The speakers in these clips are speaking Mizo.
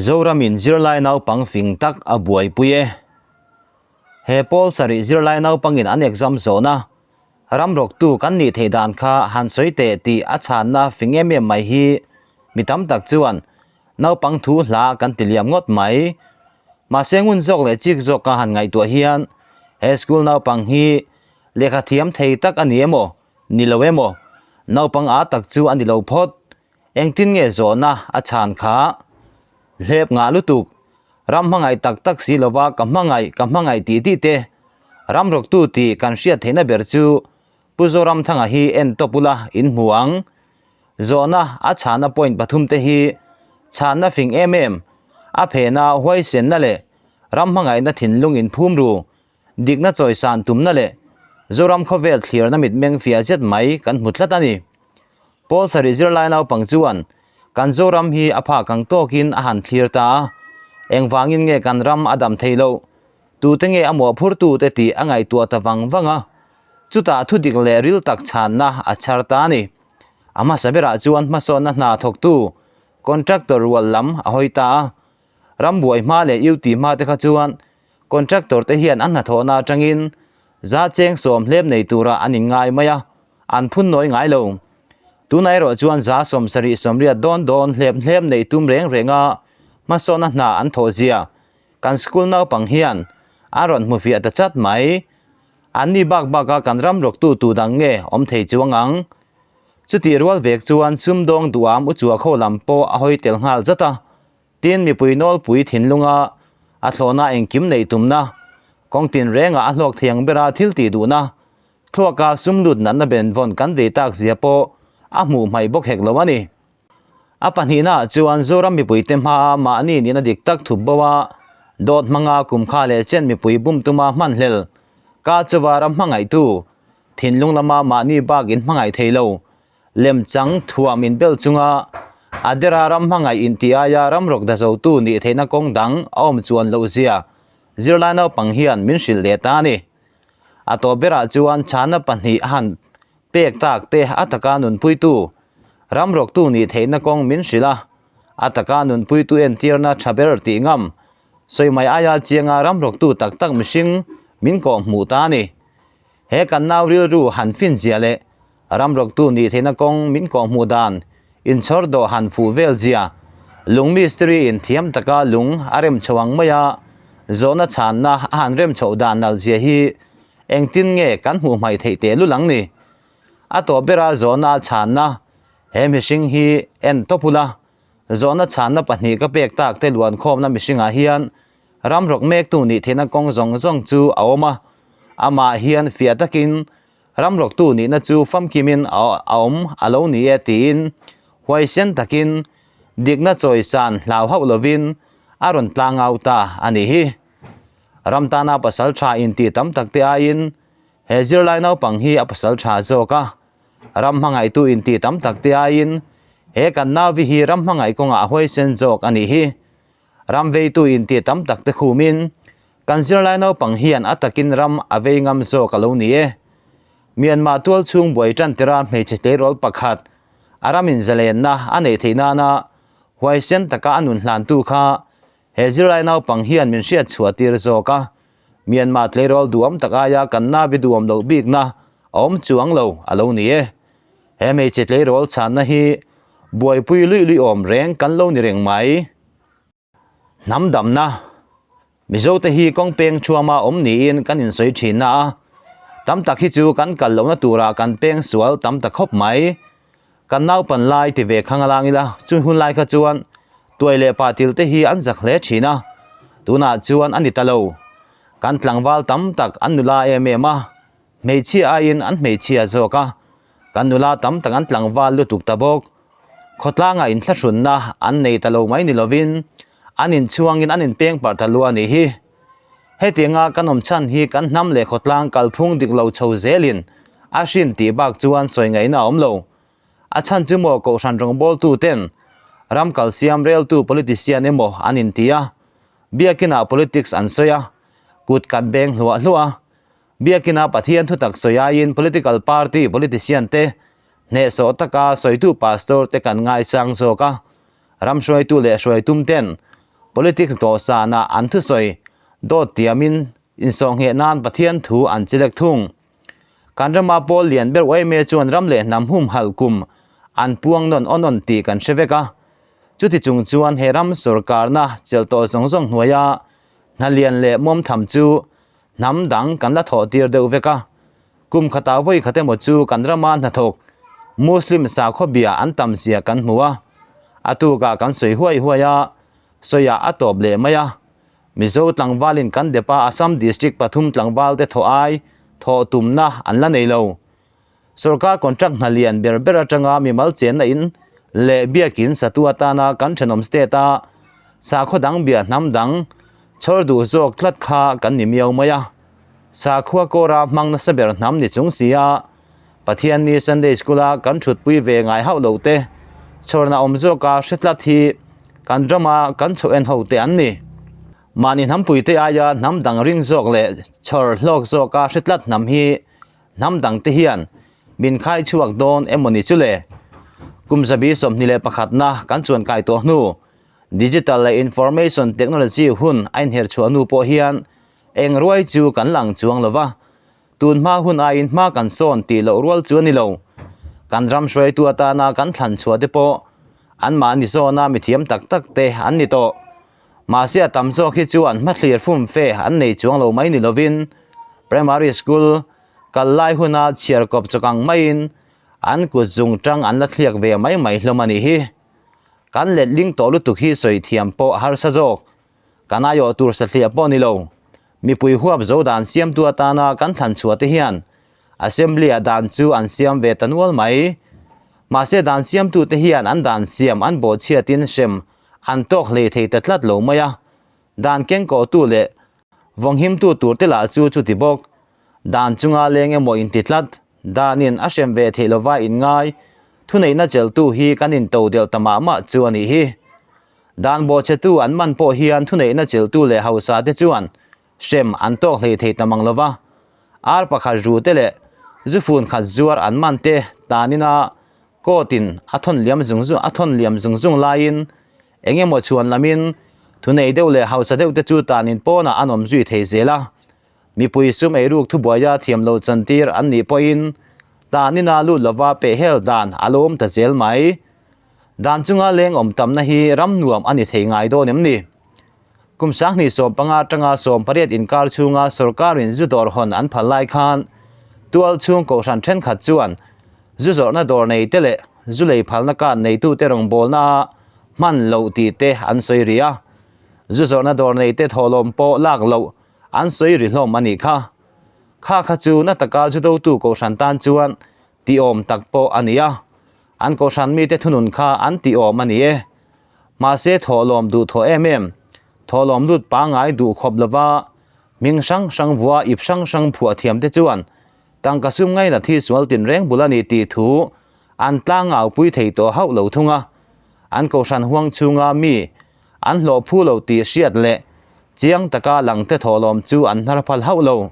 Zoramin zirlai naupang fing tak a buaipui e. He pawl sarih zirlai naupangin an exam zawhna ram rawktu kan nih theih dan kha han sawi teh tih a chhanna fing em em mai hi mi tam tak chuan naupang thu hla kan ti liam ngawt mai. Mahse ngun zawk leh chik zawka han ngaihtuah hian he school naupang hi lehkha thiam thei tak a ni emaw ni lo emaw naupang a tak chu a ni lo phawt. Engtin nge zawhna a chhan kha? Hlep ngah lutuk, ram hmangaih tak tak si lova ka hmangaih ka hmangaih tih tih te, ram rawktu tih kan hriat theihna ber chu Pu Zoramthanga hi en tawp ula in hmu ang. Zawhna a chhana point pathum te hi chhanna fing em em, a phena huaisenna leh ram hmangaihna thinlung in phum ru, dikna chawisan tumna leh Zoram khawvel thlirna mitmeng fiah zet mai kan hmu tlat a ni. Pawl sarih zirlai naupang chuan kan Zoram hi a phak ang tawkin a han thlir ta a, engvangin nge kan ram a dam thei loh? Tute nge a mawhphurtute tih a ngaihtuah ta vang vang a, chutah thudik leh ril tak chhanna a chhar ta a ni. A hmasa berah chuan hmasawnna hna thawktu contractor rual lam a hawi ta a, ram buai hma leh UT hma te kha chuan contractor te hian an hnathawhna atangin za cheng sawm hlep nei turah an inngai mai a, an phun nawi ngai lo. Tunah erawh chuan 70 80 dawn dawn hlep hlep neih tum reng renga hmasawnna hna an thawh zia kan school naupang hian a rawn hmu fiah ta chat mai. An ni bak baka kan ram rawktu tu dang nge awm thei chuang ang. Chutih rual vek chuan sumdawng duham u chua kho lam pawh a hawi tel nghal zat a. Tin, mipui nawlpui thinlunga a thlawhna engkim neih tumna, kawng tinrengah a hlawk thiang bera thil tih duhna, thluaka sum lut natna benvawn kan vei tak zia pawh a hmuh hmaih bawk hek lo a ni. A pahnihnaah chuan Zoram mipuite hmaa mahni nihna dik tak thup bo a, dawt hmanga kumkha leh chen mipui bum tuma hmanhlel, ka chuva ram hmangaihtu, thinlung lama mahni bak inhmangaih thei lo, Lemchang thuam inbel chunga Adera ram hmangaih intih aia ram rawk da zotu nih theihna kawng dang a awm chuan loh zia zirlai naupang hian min hrilh leh ta a ni. A tawp berah chuan chhana pahnih a han pek tak te a taka nunpuitu ram rawktu nih theihna kawng min hrilh a, a taka nunpuitu entirna tha ber tih ngam sawi mai aia chianga ram rawktu tak tak mihring min kawh hmuh ta a ni. He kan nau rilru han fin zia leh Ram rawktu nih theihna kawng min kawhhmuh dan, inchhawr dawh han fuh vel zia, lung mistiri in thiam taka lung a rem chho ang mai a, zawhna chhanna a han rem chhoh dan nalh zia hi engtin nge kan hmuh hmaih theih teh lul ang ni? A tawp bera zawhna a chhanna he mihring hi en tawp ula, zawhna chhanna pahnih ka pek tak te luankhawmna mihringah hian ram rawk mektu nih theihna kawng zawng zawng chu a awm a, amah hian fiah takin Ram rawktu nihna chu famkimin a awm a lo ni e tiin huaisen takin dikna chawisan hlau hauh lovin a rawn tlang au ta a nih hi. Ram tana pasal tha intih tam tak te aiin he zirlai naupang hi a pasal tha zawk a, ram hmangaihtu intih tam tak te aiin he kan nauvi hi ram hmangaih kawngah a huaisen zawk a nih hi. Ram veitu intih tam tak te khumin kan zirlai naupang hian a takin ram a vei ngam zawk a lo ni e. Myanmar tual chhung buai tan tira hmeichhe tleirawl pakhat a ram inzalenna a neih theih nana huaisen taka a nun hlantu kha he zirlai naupang hian min hriat chhuah tir zawk a. Myanmar tleirawl duham tak aia kan navi duham loh bikna a awm chuang lo a lo ni e. He hmeichhe tleirawl chhanna hi buaipui luih luih awm reng kan lo ni reng mai. Hnam damna, Mizote hi kawng peng thuama awm niin kan insawi thin na a, tam tak hi chu kan kal lohna turah kan peng sual tam ta khawp mai. Kan naupan lai ti ve khang alang ila, chu hun lai kha chuan tuai leh pa til te hi an zak hle thin a, tunah chuan a ni ta lo. Kan tlangval tam tak an nula em em a, Hmeichhia aiin an hmeichhia zawk a, kan nula tam tak an tlangval lutuk ta bawk. Khawtlangah inthlahrunna an nei ta lo mai ni lovin an inchhuangin an inpeng parh ta lua a nih hi. Hetianga kan awm chhan hi kan hnam leh khawtlang kalphung dik lo chho zelin a hrin tih bak chuan sawi ngaihna a awm lo. A chhan chu maw Kohhran rawngbawltu ten ram kalsiam reltu politician emaw an inti a, biakinah politics an sawi a, kut kan beng hluah hluah a, Biakina Pathian thutak sawi aiin political party politician te hnehsawh taka sawitu pastor te kan ngaisang zawk a, ram hruaitu leh hruaitum ten Politics dawhsanah an thusawi dawt tiamin insawhngheh nan Pathian thu an chelek thung. Kan rama pawl lian ber yma chuan ram leh hnam humhalh kum an puang nawn awn awn tih kan hre vek a. Chuti chung chuan he ram sorkarna chelh tawh zawng zawng hnuaia hna lian leh muam tham chu hnam dang kan la thawh tir deuh vek a. Kum khatah vawi khat emaw chu kan rama hnathawk Muslim sakhaw bia an tam zia kan hmu a. A tukah kan sawi huai huai a, sawiah a tawp leh mai a. Mizo tlangvalin kan dep a Assam district pathum tlangvalte thawh ai thawh tumna an la nei lo. Sorkar contract hna lian ber ber atanga mimal chenna in leh biakin satu atana kan thenawm state a sakhaw dang bia hnam dang chhawr duh zawk tlat kha kan ni miau mai a. Sakhua kawra hmang nasa ber hnam ni chung si a Pathianni Sunday School a kan thutpui ve ngai hauh lo te chhawrna awm zawka hre tlat hi kan rama kan chhoh en ho te an ni. Mahni hnampui te aia hnam dang ring zawk leh chhawr hlawk zawka hre tlat hnam hi hnam dang te hian min khai chhuak dawn emaw ni chu le? Kum 21na kan chuan kai tawh hnu Digital leh Information Technology hun a inher chhuah hnu pawh hian eng ruai chu kan lang chuang lo va, tun hma hun aiin hma kan sawn tih loh rual chu a ni lo. Kan ram hruaitu atana kan thlan chhuah te pawh anmahni zawna mithiam tak tak te an ni tawh. Mahse a tam zawk hi chuan hmathlir fum fe an nei chuang lo mai ni lovin Primary School kal lai huna chhiar kawp chawk ang maiin an kut zung tang an la thliak ve mai mai hlawm a nih hi. Kan letling tawh lutuk hi sawi thiam pawh a harsa zawk. Kan aiawh tur sathliah pawh ni lo. Mipui huap zo dan siamtu atana kan thlan chhuah te hian Assembly-ah dan chu an siam ve ta nual mai. Mahse dan siamtute hian an dan siam an bawhchhiatin hrem an tawk hlei thei ta tlat lo mai a, dan kengkawhtu leh vawnghimtu turte lah chu chuti bawk. Dan chunga leng emaw inti tlat, danin a hrem ve theih lova inngai, thuneihna cheltu hi kan into delh ta mah mah chu a nih hi. Dan bawhchhetu an man pawh hian thuneihna cheltu leh hausa te chuan hrem an tawk hlei thei ta mang lova, ar pakhat ru te leh zu fun khat zuar an man te tanina court in a thawn liam zung zung a thawn liam zung zung laiin eng emaw chhuan lamin thunei deuh leh hausa deuh te chu tanin pawnah an awm zui thei zel a, mipui sum eiruk thubuaia thiam lo chantir an nih pawhin tanina lut lova pehhel dan a lo awm ta zel mai. Dan chunga leng awm tamna hi ram nuam a ni thei ngai dawn em ni? Kum 2015 atanga 18 inkar chhunga sorkarin zu dawr hawn an phal lai khan tual chhung kohhran thenkhat chuan zu zawrhna dawr nei te leh zu lei phalna card neitute rawngbawlna hman loh tih te an sawi ri a, zu zawrhna dawr nei te thawhlawm pawh lak loh an sawi ri hlawm a nih kha. Kha kha chu na taka zu dotu kohhran tan chuan tihawm tak pawh a ni a, an kohhran mite thunun kha an tihawm a ni e. Mahse thawhlawm duh thawh em em, thawhlawm lut pangngai duh khawp lova hming hrang hrang vua ip hrang hrang phuah thiam te chuan tangka sum ngaina thi sual tinreng bul a ni tih thu an tlangau pui thei tawh hauh lo thung a. An kohhran huang chhunga mi an hlawh phu lo tih hriat leh chiang taka langte thawhlawm chu an hnar phal hauh lo.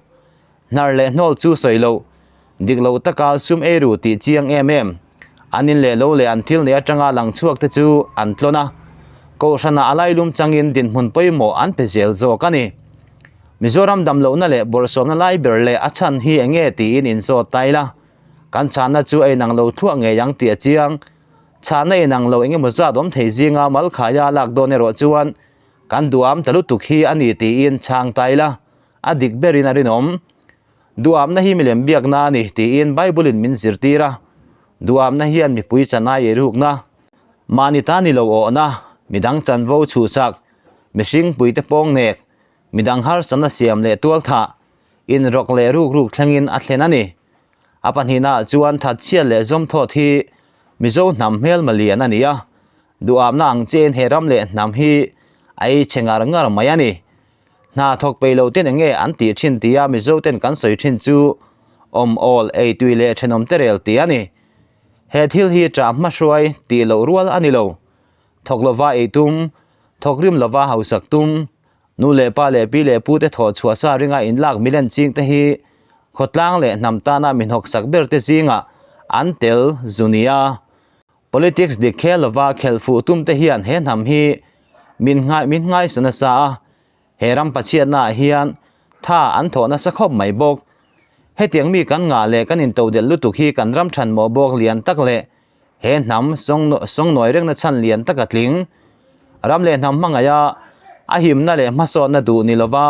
Hnar leh hnawl chu sawi loh, dik lo taka sum ei ru tih chiang em em. An in leh lo leh an thil nei atanga lang chhuak te chu an tlawn a, Kohhranah a lailum changin dinhmun pawimawh an pe zel zawk a ni. Mizoram damlohna leh bawrhsawmna lai ber leh a chhan hi enge tiin inzawt ta ila, kan chhanna chu a inang lo thluah ngei ang tih a chiang. Chhanna inang lo engemaw zat awm thei zinga malkhaia lak dawn erawh chuan kan duham ta lutuk hi a ni tiin chhang ta ila. A dik berin a rinawm. Duhamna hi milem biakna a ni tiin Bible-in min zirtir a. Duhamna hian mipui chanai ei rukna, mahni ta ni lo awhna, midang chanvo chhuhsak, mihring puite pawng nek, midang harsatna siam leh tualthah, inrawk leh ruk ruk thlengin a thlen a ni. A pahnihnaah chuan thatchhiat leh zawmthawt hi Mizo hnam hmelma lian a ni a, duhamna ang chiahin he ram leh hnam hi a ei chhe ngar ngar mai a ni. Hna thawk peih lo ten enge an tih thin tia Mizo ten kan sawi thin chu awm awl ei tui leh thenawm te rel tih a ni. He thil hi ṭah hmahruai tih loh rual a ni lo. Thawk lova ei tum, thawk rim lova hausak tum, nu leh pa leh pi leh pu te thawh chhuah sa ringa inlak milen ching te hi khawtlang leh hnam tana min hawksak ber te zingah an tel zu nia. Politics dik khel lova khelh fuh tum te hian he hnam hi Min ngai min ngaisa nasa a, he ram pachhiatna ah hian tha an thawh nasa khawp mai bawk. Hetiang mi kan ngah leh kan intodelh lutuk hi kan ram than mawh bawk lian tak leh he hnam sawngnawi rengna chhan lian tak a tling. Ram leh hnam hmangaih a, a himna leh hmasawnna duh ni lova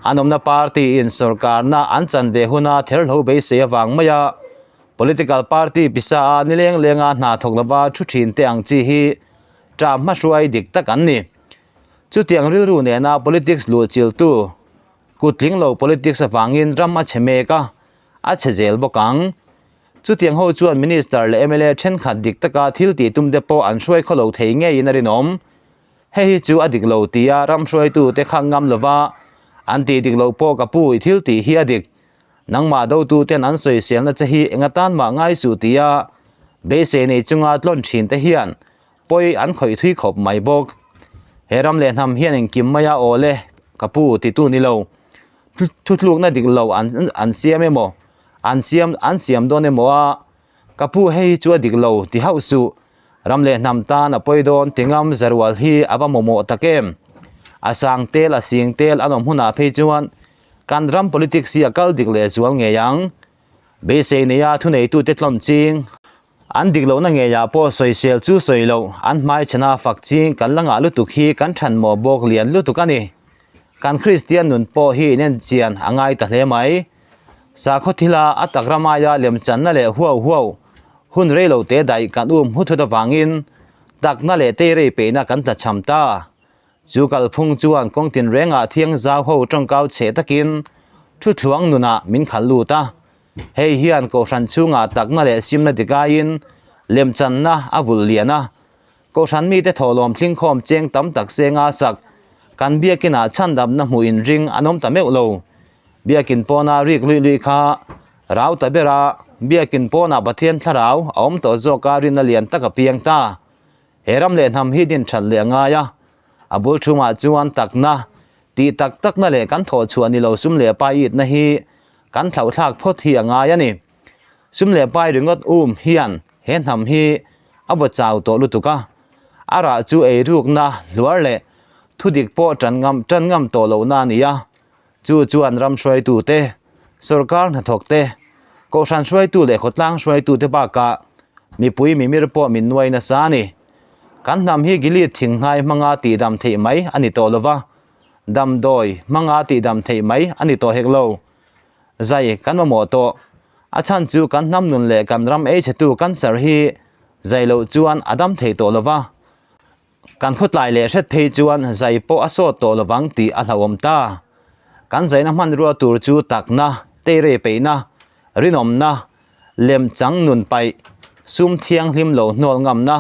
an awmna party in sorkarna an chan ve huna therhlo beisei avang maia political party pisa a nileng lenga hna thawk lova thu thin te ang chi hi ṭah hmahruai dik tak an ni. Chutiang rilru nena politics luh chiltu kutling lo politics avangin ram a chhe mek a, a chhe zel bawk ang. Chutiang ho chuan Minister leh mla thenkhat dik taka thil tih tum te pawh an hruai khaw lo thei ngeiin a rinawm. Hei hi chu a dik lo tia ram hruaitu te kha ngam lova an tih dik loh pawh ka pu i thil tih hi a dik. Nangmah dotu ten an sawiselna che hi enga tan mah ngai suh tia beisei nei chunga tlawn thin te hian pawi an khawih thui khawp mai bawk. He ram leh hnam hian engkim maia aw le ka pu titu ni lo. Thutlukna dik lo an an siam emaw an siam an siam dawn emaw a ka pu hei hi chu a dik lo ti hauh suh. Ram leh hnam tan a pawi dawn ti ngam zarual hi a va mawmawh tak em. A sang tel a sing tel an awm hunah phei chuan kan ram politics hi a kal dik leh zual ngei ang. Beisei neia thuneitute tlawn ching. An dik lohna ngeiah pawh sawisel chu sawi loh, an hmaichhana fak ching kan la ngah lutuk hi kan than mawh bawk lian lutuk a ni. Kan Kristian nun pawh hi inenchian a ngai ta hle mai. Sakhaw thila a tak ramaia lemchanna leh huau huau hun rei lo te daih kan um hut hut avangin takna leh teirei peihna kan tlachham ta. Chu kalphung chuan kawng tinrengah thiang zau ho tawngkau chhe takin thuthluang nunah min khalh lut a. Hei hian Kohhran chhungah takna leh simna dikaiin lemchanna a vulh lian a. Kohhran mite thawhlawm thlingkhawm cheng tam tak senga sak kan biakinah chhandamna hmuh inring an awm ta meuh lo. Biakin pawna rik luih luih kha rau ta ber a, biakin pawnah Pathian thlarau a awm tawh zawka rinna lian tak a piang ta. He ram leh hnam hi din that leh a ngai a, a bul thumah chuan takna, tih tak takna leh kan thawh chhuah ni lo sum leh pai itna hi kan thlauhthlak phawt hi a ngai a ni. Sum leh pai ringawt um hian he hnam hi a vaw chau tawh lutuk a, a rah chu eirukna hluar leh thudik pawh tan ngam tan ngam tawh lohna a ni a, chu chuan ram hruaitute, sorkar hnathawkte, kohhran hruaitu leh khawtlang hruaitute bakah mipui mimir pawh min nuai nasa a ni. Kan hnam hi Gilead thinghnai hmanga tihdam theih mai a ni tawh lova, Damdawi hmanga tihdam theih mai a ni tawh hek lo. Zai kan mamawh tawh. A chhan chu kan hnam nun leh kan ram ei chhetu cancer hi zai loh chuan a dam thei tawh lo va. Kan khawtlai leh hret phei chuan zai pawh a sawt tawh lovang tih a hlauhawm ta. Kan zaina hmanrua tur chu takna, teirei peihna, rinawmna, lemchang nun paih, sum thianghlim lo hnawl ngamna,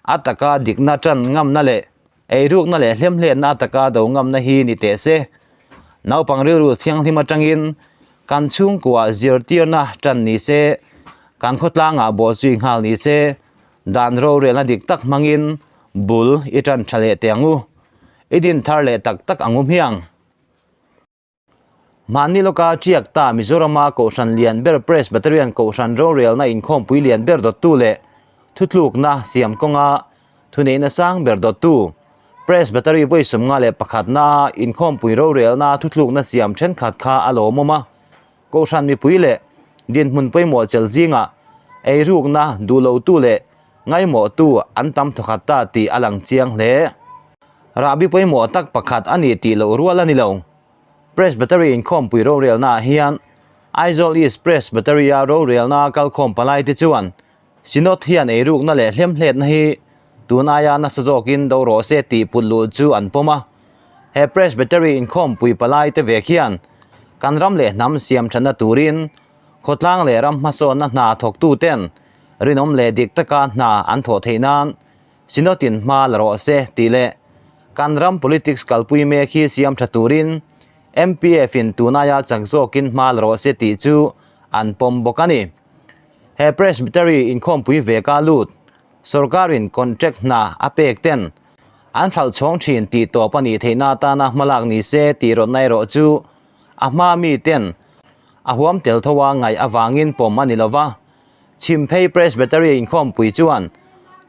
a taka dikna tan ngamna leh Eirukna leh hlemhletna ataka do ngamna hi ni teh se. Naupang rilru thianghlim atangin kan chhungkua zirtirna tan ni se, kan khawtlangah bawhzui nghal ni se, dan rorelna dik tak hmangin bul i tan tha leh teh ang u. I din thar leh tak tak ang u hmiang. Mahni lawka Ṭiak ta Mizorama Kohhran lian ber Presbyterian Kohhran rorelna inkhawmpui lian ber dawttu leh thutlukna siam kawnga thuneihna sang ber dawttu Presbytery vawi 51 naa inkhawmpui rorelna thutlukna siam thenkhat kha a lawmawm a. Kohhran mipui leh dinhmun pawimawh chel zingah eirukna duhlotu leh ngaimawhtu an tam thawkhat ta tih a lang chiang hle. Rahbi pawimawh tak pakhat a ni tih loh rual a ni lo. Presbytery inkhawmpui rorelnaah hian Aizawl East Presbytery-a rorelna kalkhawm palaite chuan Synod hian eirukna leh hlemhletna hi tun aia nasa zawkin do rawh se tih put luh chu an pawm a. He Presbytery inkhawmpui palaite vek hian kan ram leh hnam siam thatna turin khawtlang leh ram hmasawnna hna thawktuten rinawm leh dik taka hna an thawh theih nan Synod-in hma la rawh se tih leh kan ram politics kalpui mek hi siam tha turin MPF-in tunaia chak zawkin hma la rawh se tih chu an pawm bawk a ni. He Presbytery inkhawmpui veka lut sorkarin contract hna a pek ten an hralh chhawng thin tih tawp a nih theihna atana hmalak ni se tih rawtna erawh chu a hma mi ten a huam tel tho a ngaih avangin pawm a ni lova. Chhimphei Presbytery inkhawmpui chuan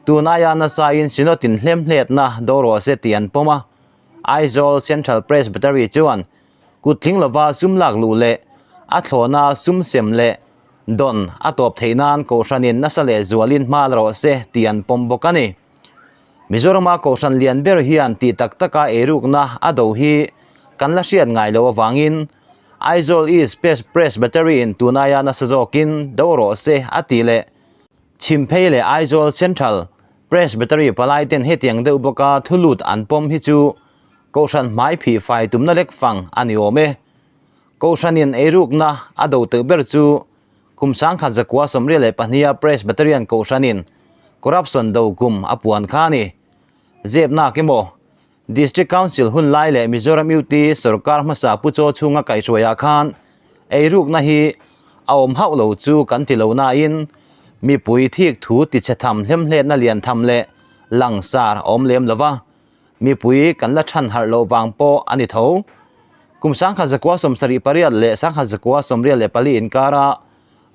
Tun aia nasain Synod in hlemhletna do rawh se tih an pawm a, Aizawl Central Presbytery chuan kut tling lova sum lak luh leh a thlawhna sum sem leh dawn a tawp theih nan Kohhranin nasa leh zualin hma la rawh se tih an pawm bawk a ni. Mizorama Kohhran lian ber hian tih tak taka eirukna a do hi kan la hriat ngai loh avangin Aizawl East Presbytery in tun aia nasa zawkin do rawh se a tih leh Chhimphei leh Aizawl Central Presbytery palaiten hetiang deuh bawka thu lut an pawm hi chu Kohhran hmai phih fai tumna lek fang a ni awm e. Kohhranin eirukna a do teuh ber chu kum 1992 a Presbyterian Kohhranin corruption do kum a puan kha a ni. Zepnak emaw District Council hun lai leh Mizoram UT sorkar hmasa Pu Chaw chhunga kaihhruaiah khan eirukna hi a awm hauh lo chu kan ti lo nain mipui thik thu tichhe tham hlemhletna lian tham leh langsar a awm lem lo va, mipui kan la chhan harh loh vang pawh a ni tho. Kum 1978 leh 1984 inkara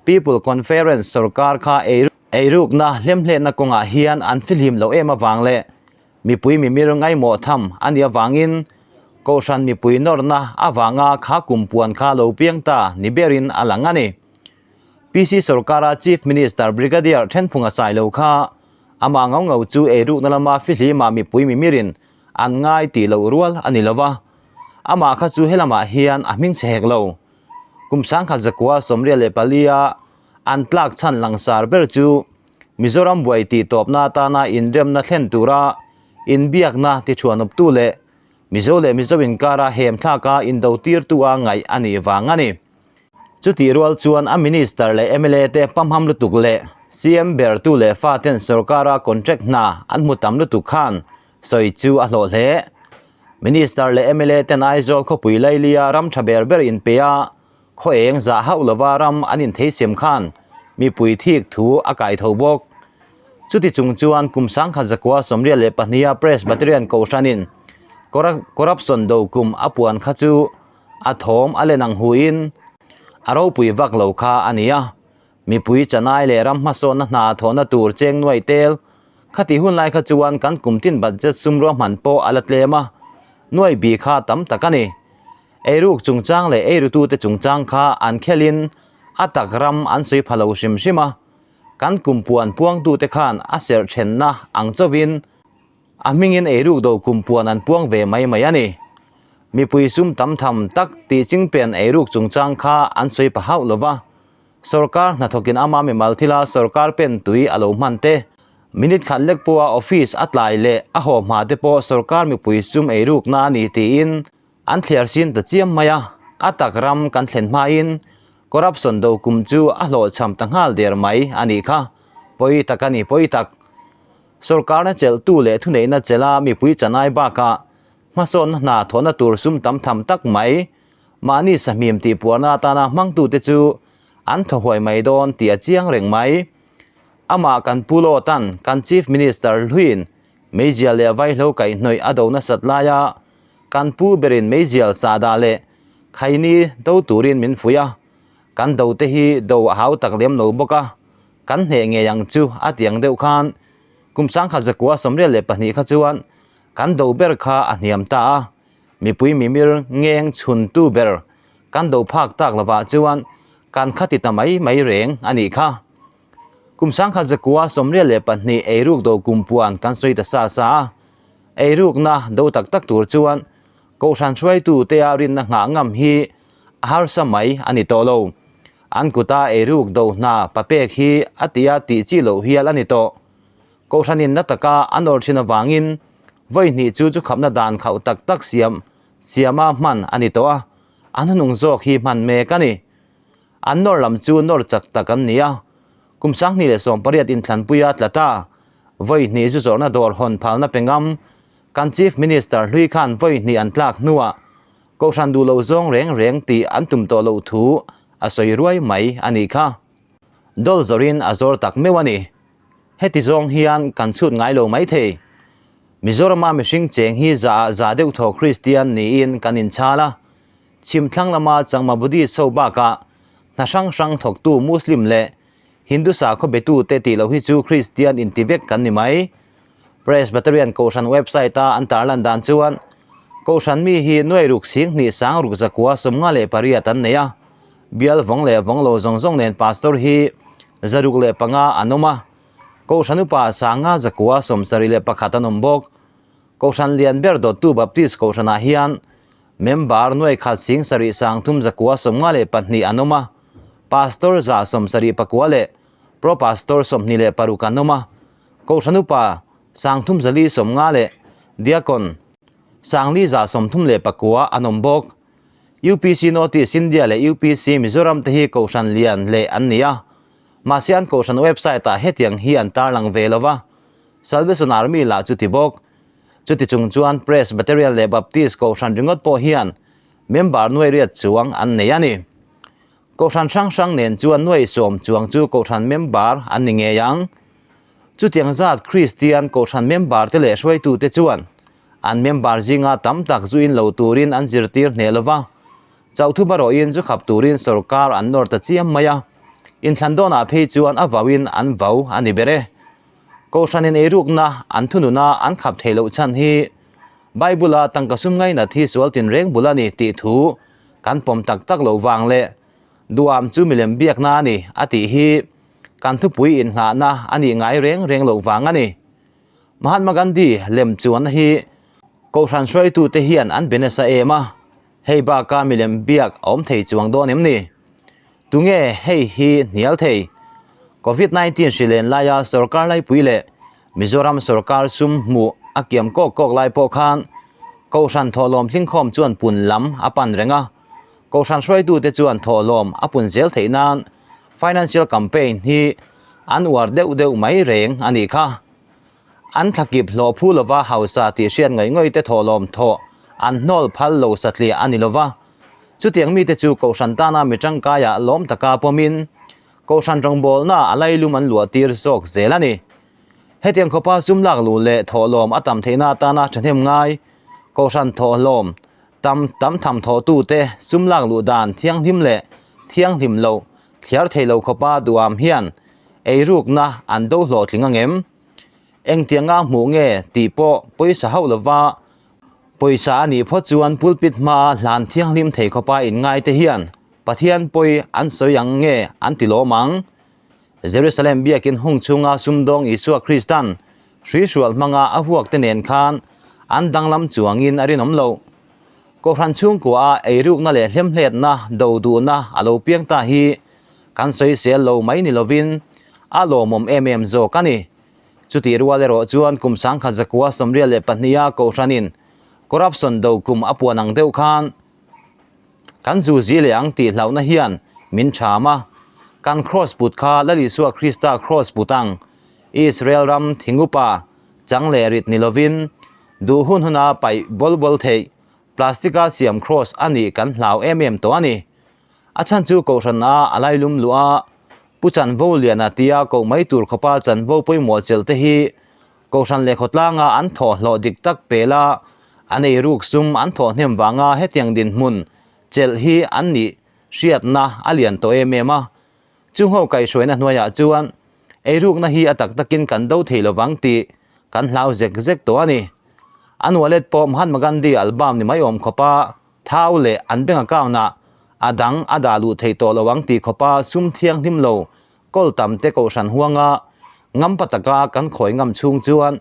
People Conference sorkar kha eirukna hlemhletna kawngah hian an fihlim loh em avang leh Mipui mimir ngaimawh tham a nih avangin Kohhran mipui nawrna avanga kha kum puan kha lo piang ta ni berin a lang a ni. PC sorkara Chief Minister Brigadier Thenphunga Sailo kha amah ngau ngau chu eirukna lama fihlima mipui mimirin an ngai tih loh rual a ni lo va, amah kha chu helamah hian a hming chhe hek lo. Kum 1994 a an tlak chhan langsar ber chu Mizoram buai tih tawpna atana inremna thlen tura inbiakna tichhuanawptu leh Mizo leh Mizo inkara hem thlaka indotirtua ngaih a nih vang a ni. Chutih rual chuan a Minister leh mla te pamham lutuk leh CM bertu leh faten sorkara contract hna an hmu tam lutuk khan sawi chu a hlawh hle. Minister leh mla ten Aizawl khawpui Lailia ram tha ber ber inpe a, Khaw eng zah hauh lova ram an intheisem khan mipui thik thu a kai tho bawk. Chuti chung chuan kum 1992 a Presbyterian Kohhranin corruption do kum a puan kha chu a thawm a len ang huin a ropui vak lo kha a ni a. Mipui chanai leh ram hmasawnna hna thawhna tur cheng nuai tel khati hun lai kha chuan kan kum tin budget sum ruahman pawh a la tlem a, nuai bi kha tam tak a ni. Eiruk chungchang leh eirutute chungchang kha an khelin a tak ram an sawi pha lo hrim hrim a, kan kumpuan puangtute khan a serh thenna ang chauhin a hmingin eiruk do kumpuan an puang ve mai mai a ni. Mipui sum tam tham tak tih chingpen eiruk chungchang kha an sawi pha hauh lo va, sorkar hnathawkin ama mimal thila sorkar pen tui a lo hman te, minute khat lek pawha office a tlai leh a haw hma te pawh sorkar mipui sum eirukna a ni tiin An thliar sin ta chiam mai a, a tak ram kan thlen hmain corruption do kum chu a hlawhchham ta nghal der mai a nih kha. Pawi tak a ni, pawi tak. Sorkarna chelhtu leh thuneihna chelha mipui chanai bakah hmasawnna hna thawhna tur sum tam tham tak mai mahni sahmim tihpuarna atana hmangtute chu an thaw huai mai dawn tih a chiang reng mai. Amah kan Pu Lawtan kan Chief Minister hluiin meizial leh vaihlo kaihhnawih a do nasat laia Kan pu berin meizial sahdah leh khaini do turin min fuih a, kan do te hi do a hau tak lem lo bawk a, kan hneh ngei ang chu a ti ang deuh khan kum 1982 kha chuan kan do ber kha a hniam ta a, mipui mimir ngeng chhun tu ber kan do phak tak lovah chuan kan khati ta mai mai reng a nih kha. Kum 1992 eiruk do kum puan kan sawi ta sa sa a, Eirukna do tak tak tur chuan Kohhran hruaitu tea rinna nghah ngam hi a harsa mai a ni tawh lo. An kuta eiruk do hna papek hi a tia tih chi loh hial a ni tawh. Kohhranin na taka a nawr thin avangin vawi hnih chu chu khapna dan khauh tak tak siam siama hman a ni tawh a, a hnuhnung zawk hi hman mek a ni. An nawr lam chu nawr chak tak an ni a, kum 2018 inthlanpuia tla ta. Vawi hnih zu zawrhna dawr hawn phalna pe ngam, kan Chief Minister hlui khan vawi hnih an tlak hnuah Kohhran duh loh zawng reng reng tih an tum tawh loh thu a sawi ruai mai a nih kha. Dawl zawrin a zawr tak meuh a ni. Heti zawng hian kan chhut ngai lo mai thei. Mizorama mihring cheng hi za ah za deuh thaw Kristian niin kan inchhal a. Chhimthlang lama Changma Buddhist ho bakah hna hrang hrang thawktu Muslim leh. Hindu sakhaw betute tih loh hi chu Kristian inti vek kan ni mai. Presbyterian Kohhran website-a an tarlan dan chuan Kohhran mi hi nuai ruk sing hnih sang ruk zakua 58 an nei a. Bial vawng leh vawng lo zawng zawng nen pastor hi 605 an awm a. Kohhran upa sanga zakua 71 an awm bawk. Kohhran lian ber dawttu Baptist Kohhranah hian member nuai khat sing sarih sang thum zakua 52 an awm a, Pastor 179 leh Pro Pastor 26 an awm a, Kohhran upa 3450 leh Diakon 4139 an awm bawk. UPC Notice India leh UPC Mizoram te hi Kohhran lian leh an ni a, mahse an Kohhran website-ah hetiang hi an tarlang ve lo va. Salvation Army lah chu ti bawk. Chuti chung chuan Presbyterian leh Baptist Kohhran ringawt pawh hian member nuai riat chuang an nei a ni. Kohhran hrang hrang nen chuan nuai sawm chuang chu Kohhran member an ni ngei ang. Chutiang zat Kristian Kohhran member te leh hruaitute chuan an member zinga tam tak zuin lo turin an zirtir hneh lo va, chauhthup erawhin zu khap turin sorkar an nawr ta chiam mai a, inthlan dawnah phei chuan a vauin an vau a ni ber e. Kohhranin eirukna an thununa an khap theih loh chhan hi Bible-a tangka sum ngainat hi sual tinreng bul a ni tih thu kan pawm tak tak loh vang leh duam chu milem biakna a ni a tih hi kan thupui inngahna a nih ngai reng reng loh vang a ni. Mahatma Gandhi lem chuanna hi Kohhran hruaitute hian an be nasa em a, hei baka milem biak a awm thei chuang dawn em ni? Tunge hei hi hnial thei? Covid 19 hri len laia sorkar laipui leh Mizoram sorkar sum hmuh a kiam kawk kawk lai pawh khan Kohhran thawhlawm hlingkhawm chuan pun lam a pan reng a. Kohhran hruaitute chuan thawhlawm a pun zel theih nan financial campaign hi an uar deuh deuh mai reng a nih kha. An thlakip hlawh phu lova hausa tih hriat ngawih ngawih te thawhlawm thawh an hnawl phal lo satliah a ni lova. Chutiang mite chu Kohhran tana mi tangkaiah lawm taka pawmin Kohhran rawngbawlna a lailum an luah tir zawk zel a ni. Hetiang khawpa sum lak luh leh thawhlawm a tam theihna atana thahnem ngai Kohhran thawhlawm tam tam tham thawhtute sum lak luh dan thianghlim leh thianghlim loh thliar thei lo khawpa duham hian eirukna an do hlawhtling angem? Engtianga hmuh nge tih pawh pawisa hauh lova Pawisa a nih phawt chuan pulpit hmaa hlan thianghlim thei khawpa inngaite hian Pathian pawi an sawi ang nge an ti lawm ang? Jerusalem biakin hung chhunga sumdawng Isua Kristan hruihrual hmanga a vuakte nen khan an danglam chuangin a rinawm lo. Kohhran chhungkua a eirukna leh hlemhletna do duhna a lo piang ta hi kan sawisel lo mai ni lovin a lawmawm em em zawk a ni. Chutih rual erawh chuan kum sangkhat zakua 72a Kohhranin corruption do kum a puan ang deuh khan kan zu zi leh ang tih hlauhna hian min cham a. Kan kraws put kha Lal Isua Krista kraws put ang Israel ram thingupa chang leh rit ni lovin duh hun huna paih bawl bawl theih plastic-a siam kraws a nih kan hlau em em tawh a ni. A chhan chu Kohhran a a lailum luh a, Pu Chanvo Liana tia koh mai tur khawpa chanvo pawimawh chelh te hi Kohhran leh khawtlanga an thawh hlawh dik tak pel a, an ei ruk sum an thawh hnem vanga hetiang dinhmun chelh hi an nih hriatna a lian tawh em em a. Chungho kaihhruaina hnuaiah chuan eirukna hi a tak takin kan do thei lovang tih kan hlau zek zek tawh a ni. An wallet pawh Mahatma Gandhi album ni mai awm khawpa Thau leh an bank account ah a dang a dah luh theih tawh lo ang tih khawpa sum thianghlim lo kawl tam te kohhran huanga ngampa taka kan khawi ngam chhung chuan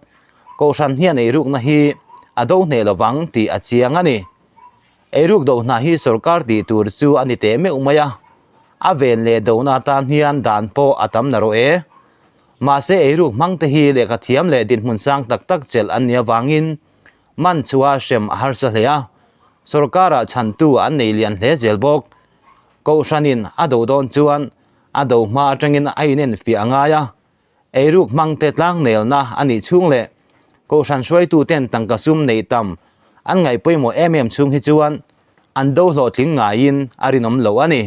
kohhran hian eirukna hi a do hneh lovang tih a chiang a ni. Eiruk do hna hi sorkar tih tur chu a ni teh meuh mai a, a ven leh dona atan hian dan pawh a tam na rawh e. Mahse eiruk hmang te hi lehkha thiam leh dinhmun sang tak tak chelh an nih avangin Man chua hrem a harsa hle a, sorkarah chhantu an nei lian hle zel bawk. Kohhranin a do dawn chuan a do hma atangin a inenfiah a ngai a, eiruk hmangte tlangnelna a nih chhung leh kohhran hruaituten tangka sum neih tam an ngaih pawimawh em em chhung hi chuan an do hlawhtling ngaiin a rinawm lo a ni.